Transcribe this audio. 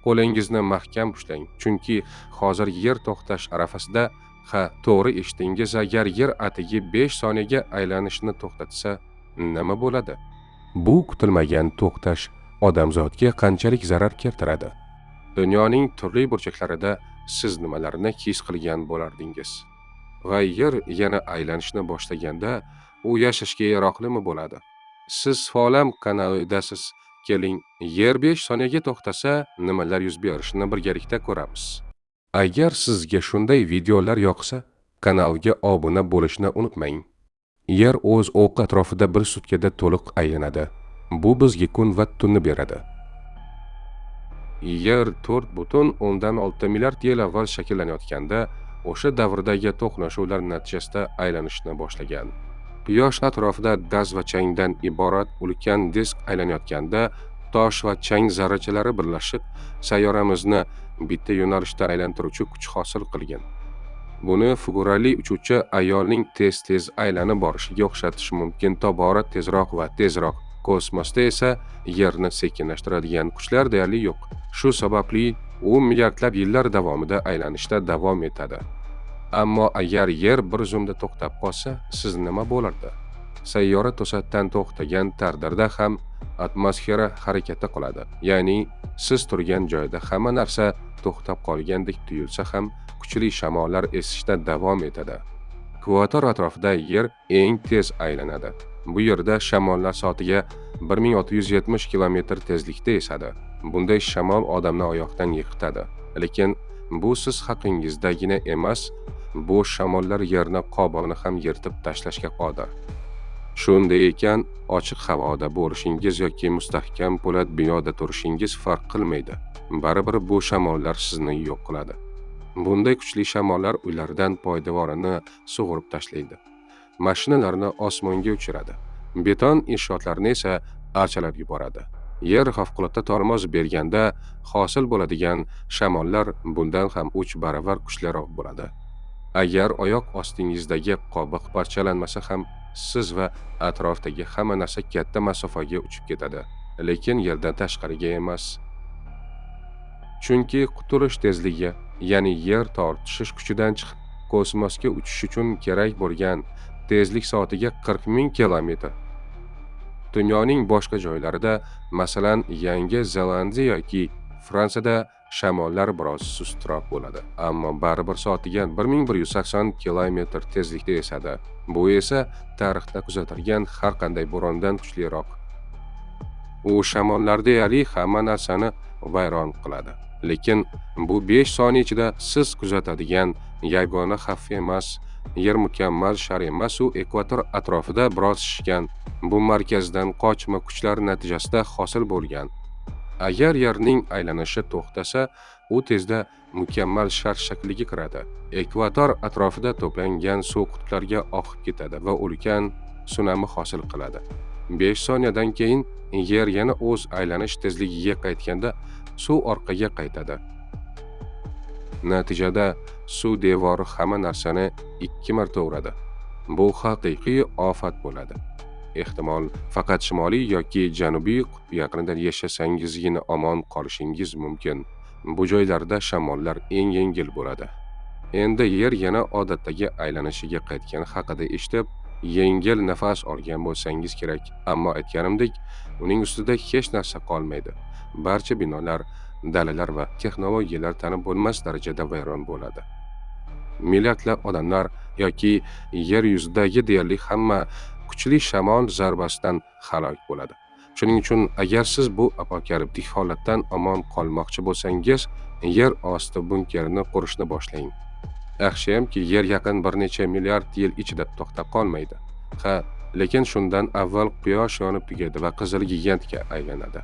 Qo'lingizni mahkam ushlang, chunki hozir yer to'xtash arafasida. Ha, to'g'ri eshitdingiz, agar yer atigi 5 soniyaga aylanishni to'xtatsa, nima bo'ladi? Bu kutilmagan to'xtash odamzodga qanchalik zarar keltiradi? Dunyoning turli burchaklarida siz nimalarni his qilgan bo'lardingiz? Va yer yana aylanishni boshlaganda, u yashashga yaroqlimi bo'ladi? Siz Folam kanalidasiz. Keling, yer 5 soniyaga to'xtasa, nimalar yuz berishini birgalikda ko'ramiz. Agar sizga shunday videolar yoqsa, kanalga obuna bo'lishni unutmang. Yer o'z o'qi atrofida bir sutkada to'liq aylanadi. Bu bizga kun va tunni beradi. Yer 4,6 milliard yil avval shakllanayotganda, o'sha davrdagi to'qnashuvlar natijasida aylanishni boshlagan. Quyosh atrofida gaz va changdan iborat ulkan disk aylanayotganda, tosh va chang zarrachalari birlashib, sayyoramizni bitta yo'nalishda aylantiruvchi kuch hosil qilgan. Buni figurali uchuvchi ayolning tez-tez aylanib borishiga o'xshatish mumkin, tobora tezroq va tezroq. Kosmosda esa yerni sekinlashtiradigan kuchlar deyarli yo'q. Shu sababli u milliardlab yillar davomida aylanishda davom etadi. Ammo agar yer bir zumda to'xtab qolsa, siz nima bo'lardi? Sayyora to'satdan to'xtagan taqdirda ham atmosfera harakatda qoladi. Ya'ni siz turgan joyda hamma narsa to'xtab qolgandek tuyulsa ham, kuchli shamollar esishda davom etadi. Ekvator atrofida yer eng tez aylanadi. Bu yerda shamollar soatiga 1670 kilometr tezlikda esadi. Bunday shamol odamni oyoqdan yiqitadi. Lekin bu siz haqingizdagina emas, bu shamollar yerni qobig'ini ham yirtib tashlashga qodir. Shunday ekan, ochiq havoda bo'lishingiz yoki mustahkam po'lat binoda turishingiz farq qilmaydi. Baribir bu shamollar sizni yo'q qiladi. Bunday kuchli shamollar uylardan poydevorini sug'urib tashlaydi. Mashinalarni osmonga uchiradi. Beton inshootlarni esa archalab yuboradi. Yer favqulodda tormoz berganda hosil bo'ladigan shamollar bundan ham 3 baravar kuchliroq bo'ladi. Agar oyoq ostingizdagi qobiq parchalanmasa ham, siz va atrofdagi hamma narsa katta masofaga uchib ketadi, lekin yerdan tashqariga emas. Chunki qutulish tezligi, ya'ni yer tortishish kuchidan chiqib kosmosga uchish uchun kerak bo'lgan tezlik soatiga 40 ming kilometr. Dunyoning boshqa joylarida, masalan, Yangi Zelandiya yoki Fransiyada shamollar biroz sustroq bo'ladi, ammo baribir soatiga 1180 kilometr tezlikda esadi. Bu esa tarixda kuzatilgan har qanday bo'rondan kuchliroq. U shamollar deyarli hamma narsani vayron qiladi. Lekin bu 5 soniya ichida siz kuzatadigan yagona xavf emas. Yer mukammal shar emas, u ekvator atrofida biroz shishgan. Bu markazdan qochma kuchlar natijasida hosil bo'lgan. Agar yerning aylanishi to'xtasa, u tezda mukammal shar shakliga kiradi. Ekvator atrofida to'plangan suv qutblarga oqib ketadi va ulkan sunami hosil qiladi. 5 soniyadan keyin yer yana o'z aylanish tezligiga qaytganda suv orqaga qaytadi. Natijada suv devori hamma narsani 2 marta uradi. Bu haqiqiy ofat bo'ladi. Ehtimol, faqat shimoliy yoki janubiy qutb yaqinida yashasangizgina omon qolishingiz mumkin. Bu joylarda shamollar eng yengil bo'ladi. Endi yer yana odatdagi aylanishiga qaytgani haqida eshitib, yengil nafas olgan bo'lsangiz kerak. Ammo aytganimdek, uning ustida hech narsa qolmaydi. Barcha binolar, dalalar va texnologiyalar tanib bo'lmas darajada vayron bo'ladi. Milliardlab odamlar yoki yer yuzidagi deyarli hamma kuchli shamol zarbasidan halok bo'ladi. Shuning uchun agar siz bu apokaliptik holatdan omon qolmoqchi bo'lsangiz, yer osti bunkerini qurishni boshlang. Yaxshiyamki, yer yaqin bir necha milliard yil ichida to'xtab qolmaydi. Ha, lekin shundan avval quyosh yonib tugaydi va qizil gigantga aylanadi.